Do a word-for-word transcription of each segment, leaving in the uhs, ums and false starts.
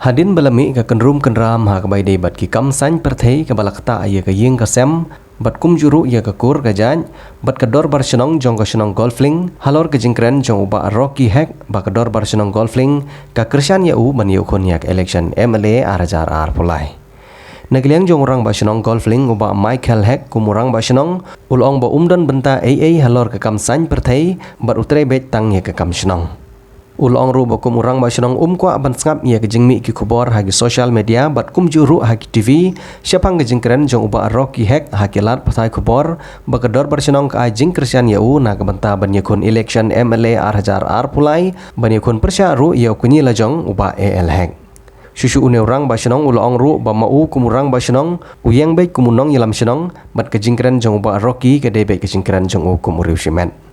Hadien ba la mih ka kynrum kynram ha kaba ïadei bad ki kam saiñ pyrthei kaba la ktah ïa ka ïing ka sem bad kumjuh ruh ïa ka kur ka jait bad ka dorbar shnong jong ka shnong Golfling halor ka jingkren jong u Bah Rocky Hek ba ka dorbar shnong Golfling ka kyrshan ïa u ban ïoh khun ïa ka election M L A ar hajar arphew lai. Na ka liang jong u Rangbah Shnong Golfling u Bah Michael Hek kum u Rangbah Shnong u la ong ba um don bynta ei ei halor ka kam saiñ pyrthei bad u trei beit tang ïa ka kam shnong. U la ong ruh ba kum u Rangbah Shnong um kwah ban sngap ïa ka jingmih ki khubor ha ki social media bad kumjuh ruh ha ki T V shaphang ka jingkren jong u Bah Rocky Hek ha ki lad pathai khubor ba ka dorbar shnong ka ai jingkyrshan ïa u na ka bynta ban ïakhun election M L A ar hajar arphew lai ban ïakhun pyrshah ruh ïa u kñi lajong u Bah A L Hek. Shuh shuh une u Rangbah Shnong u la ong ruh ba ma u kum u Rangbah Shnong u ïeng beit kum u nongïalam shnong bad ka jingkren jong u Bah Rocky ka dei beit ka jingkren jong u kum u riewshimet.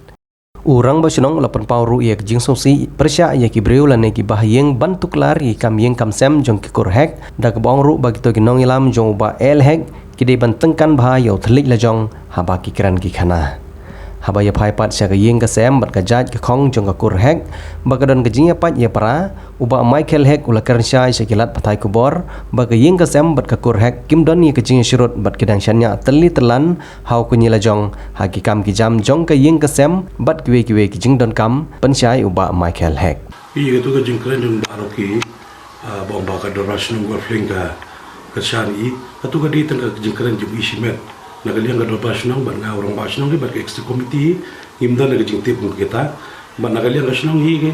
U Rangbah Shnong u la pynpaw ruh ïa ka jingsngewsih pyrshah ïa ki briew lane ki bahaïing ban tuklar ïa ki kam ïing kam sem jong ki kur Hek da kaba ong ruh ba kito ki nongïalam jong u Bah A L Hek ki dei ban tyngkan bha ïa u thylliej lajong haba ki kren ki khana. Haba ïaphai pat sha ka ïing ka sem bad ka jait ka khong jong ka kur Hek ba ka don ka jingïapait ïapra, u Bah Michael Hek u la kren shai sha ki lad pathai khubor ba ka ïing ka sem bad ka kur Hek kim don ïa ka jingïashrut bad ki dang shaniah tylli tyllan ha u kñi lajong ha ki kam ki jam jong ka ïing ka sem bad kiwei kiwei ki jingdonkam, pynshai u Bah Michael Hek. Ïa katu ka jingkren jong u Bah Rocky, ah, ba ong ba ka dorbar shnong Golfling ka kyrshan ïa i, katu ka dei tang ka jingkren jong i shimet. Na ka liang ka dorbar shnong bad nga u Rangbah Shnong bad ka executive committee ngim don ka jingtip kum kita. Bad na ka liang ka shnong hi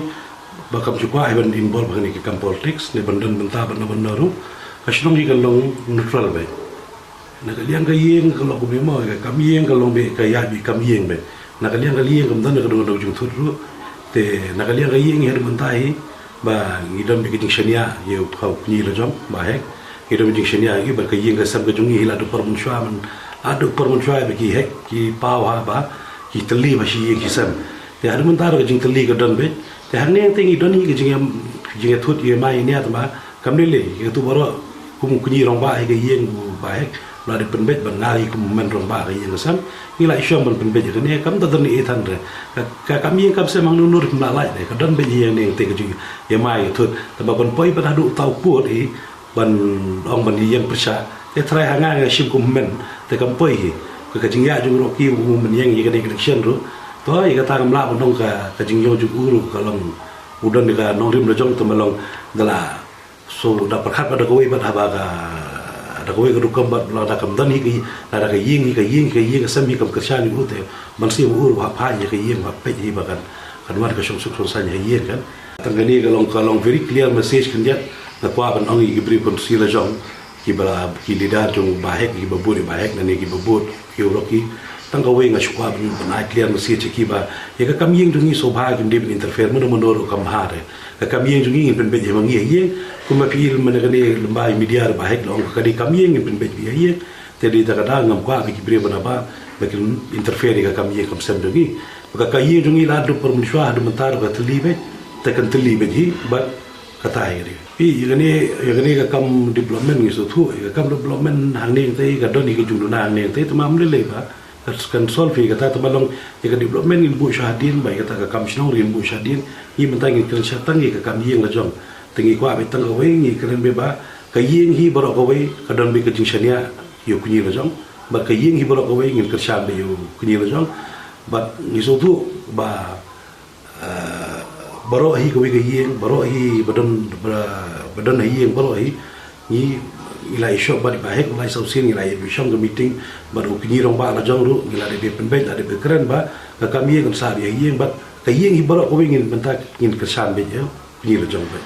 ba kam ju kwah ban involve ha kane ka kam politics ne ban don bynta bad na ban na ruh. Ka shnong hi kan long neutral beit. Na ka liang ka ïing ka long kumne mo, ka kam ïing ka long beit, ka ïaid beit kam ïing beit. Na ka liang ka ïing kam don ka dong dong jingthut ruh. Te na ka liang ka ïing hi haduh mynta hi ba ngi don beit ka jingshaniah ïa u kñi lajong Bah Hek. Ngi don beit jingshaniah ïa i bad ka ïing ka sem ka jong ngi hi la haduh por mynshuwa, man haduh por mynshuwa ba ki Hek ki paw ha ba ki tylli ba shi ïing shi sem. Te haduh mynta ruh ka jingtylli ka don beit. Te hangne te ngi don hi ka jingïa, jingïathut ïa mai nia te ba kam lei lei, ïa katu baroh kum u kñi rangbah hi ka ïing u Bah Hek, la dei pynbeit bad nga hi kum u hynmen rangbah ka ïing ka sem, ngi la i shong ban pynbeit ïa kane, kam da don ei than re. Ka, ka kam ïing kam sem hangne nur kum la lait re, ka don beit ïa ne te ka jingïamai ïa thut, te ba ban poi bad haduh uta u pud hi, ban ong ban ïeng pyrshah, te tharai ha nga nga shim kum hynmen, te kam poi hi. Ka, ka jingïaid jong u Rocky u mynïeng ïa kane ka election ruh, to ïa kata ngam lah ban ong ka, ka jingïong jong u ruh ka long u don ka nongrim la jong te ma long da la So da pyrkhat bad da kawei bad haba ka, da kawei ka rukom bad lada kam don hi ka, lada ka ïing hi ka ïing hi ka ïing ka sem hi kam kyrshan ïa u te ban siem u ruh hap phai ïa ka ïing hap peit hi ba kan, kan wan ka shongsuk shongsaiñ ïa ka ïing kan. Tang kane ka long, ka long very clear message khyndiat. Nga kwah ban ong ïa ki briew council la jong, ki ba, ki leader jong u Bah Hek, ki ba bud ïa u Bah Hek, nane ki ba bud ïa u Rocky. Tang kawei nga shu kwah ban, ban ai clear message ïa ki ba ïa ka kam ïing jong ngi sngewbha kim dei ban interfere mano mano ruh kam bha re. Ka kam ïing jong ngi ngin pynbeit ïa ma ngi ha ïing. Kumba phi i mynne kane lyngba i media ruh Bah Hek la ong ka dei kam ïing ngin pynbeit ïa ïing. Te dei ta ka daw ngam kwah ba ki briew ba na ba ba kin interfere ïa ka kam ïing kam sem jong ngi. Ba ka, ka ïing jong ngi la haduh por mynshuwa haduh mynta ruh ka tylli beit. Te kan tylli beit hi bad kata hi ka dei. Phi, ïa kane, ïa kane ka kam development ngi sngewthuh, ïa ka kam development hangne te ka don hi ka jingduna hangne te, te ma ym lei lei ba kan, kan solve hi kata, te ma long ïa ka development ngin buh sha hadien ba ïa kata ka kam shnong ngin buh sha hadien. Ngi mynta ngin kren sha tang ïa ka kam ïing la jong. Te ngi kwah beit tang kawei, ngi kren beit ba ka ïing hi baroh kawei ka don beit ka jingshaniah ïa u kñi la jong. Bad ka ïing hi baroh kawei ngin kyrshan beit ïa u kñi la jong. Bad ngi sngewthuh ba Ah, baroh hi kawei ka ïing, baroh hi ba don, ba, ba don ha ïing, baroh hi ngi, ngi la i shop bad i Bah Hek, ngi la i sawsien, ngi la i shong ka meeting bad u kñi rangbah la jong ruh, ngi la dep pynbeit, la dep kren ba ka kam ïing kan sah beit ha ïing bad ka ïing hi baroh kawei ngin bynta ngin kyrshan beit ïa u kñi la jong beit.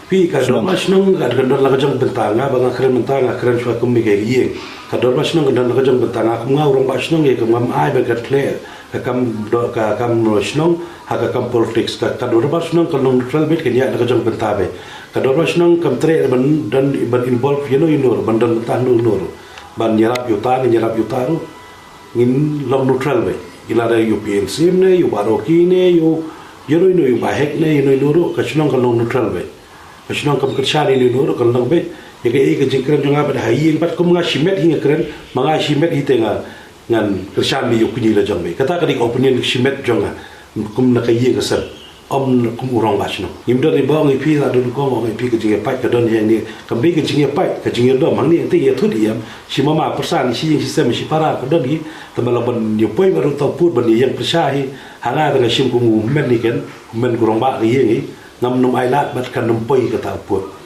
Phi, ka dorbar shnong ka, ka don la ka jong bynta, nga ba nga kren bynta nga kren shuwa kum ka ïing. Ka dorbar shnong ka don la ka jong bynta, nga kum nga u rangbah shnong ïa ka ngam ai ba ka khleh ka kam do, ka kam shnong ha ka kam politics. Ka, ka dorbar shnong ka long neutral beit, ka ïa la ka jong bynta beit. Ka dorbar shnong kam treh ban don, ban involve ïa no ïa no ruh, ban don bynta no ïa no ruh. Ban ïarap ïa uta ne ïarap ïa uta ruh. Ngin long neutral beit. Ïa lada ïa u P N C M ne, ïa u Bah Rocky ne, ïa u, ïa no ïa no, ïa u Bah Hek ne, ïa no ïa no ruh, ka shnong ka long neutral beit. Ka shnong kam kyrshan ïa no ïa no ruh, ka long beit. Ïa kaei ka jingkren jong nga bad ha ïing bad kum nga shimet hi nga kren, ma nga shimet hi te nga ngan kyrshan beit ïa u kñi la jong beit. Kata ka dei ka opinion shimet jong nga. Kum na ka ïing ka sem. Ym kum u rangbah shnong. Ngim don i ba ong i phi la don ko ong i phi ka jingïapait ka don ïa ni. Kam dei ka jingïapait, ka jingïadom hangne te ïa thut ïam. Shi mama pyrsa ni shi ïing shi sem shi para ka don hi. Te ma la ban ïa poi ba ruh ta put ban ïa ïeng pyrsa hi. Hanga te nga shim kum u men ni ken, u men ku rangbah ka ïing hi. Ngam num ai lad bad kan num poi ka ta put.